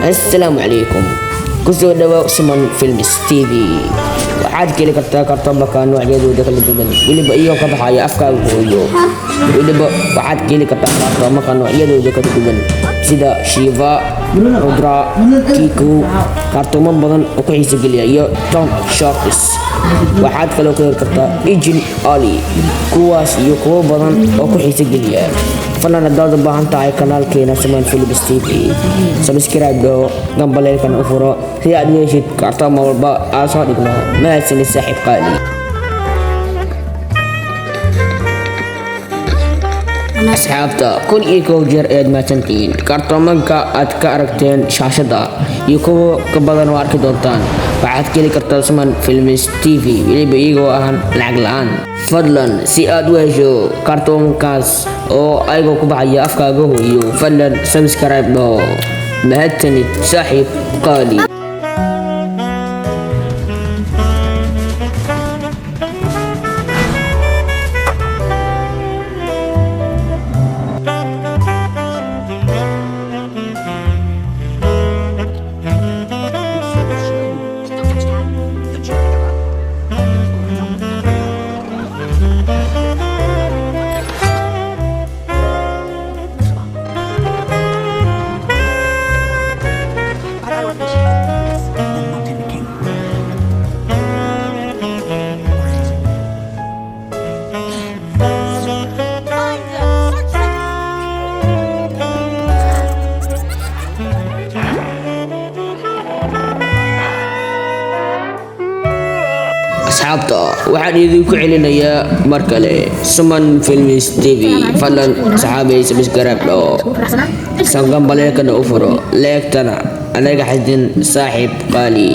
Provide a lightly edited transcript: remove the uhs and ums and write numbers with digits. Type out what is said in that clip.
Assalaamu calaykum, kusoo dhawaa Siman Films TV. Waxaad ka heli kartaa kartoonka noocyadooda kala duwan, weliba iyagoo ka baxaya afkaaga hooyo. Weliba waxaad ka heli kartaa kartoomanka noocyadooda kala duwan sida Shiva, Rudra, Kiku, kartoomo badan oo ku xiisa geliya iyo Tom Shorts. Waxaad kaloo ka heli kartaa Ijin Ali, kuwaas iyo kuwo badan oo ku xiisa geliya. Fadlan, haddaad u baahan tahay kanaalkeena Siman Films TV, subscribe dhaho, gambaleelkan u furo si aad u heshid kartoomo walba aan soo dhigno. Mahadsanid, saaxiib qaali. Asxaabta, 1001 jeer ayaad mahadsantihiin. Kartoomanka aad ka aragteen shaashada iyo kuwa ka badan oo arki doontaan waxaad ka heli kartaa Siman Films TV, weliba iyagoo ahan lacag la-aan. Fadlan, si aad u hesho kartoonkaas oo ayagoo ku baxaya afkaaga hooyo, fadlan subscribe dhaho. Mahadsanid, saaxiib qaali. The Mountain King. Or is it? Find them! Search them! Asxaabta, waxaan idinku celinayaa mar kale Suman Films TV. Fadlan saxaabay, subscribe dhaho, sangan baleelkana u furo, leegtana anaga xasdin, saaxiib qaali.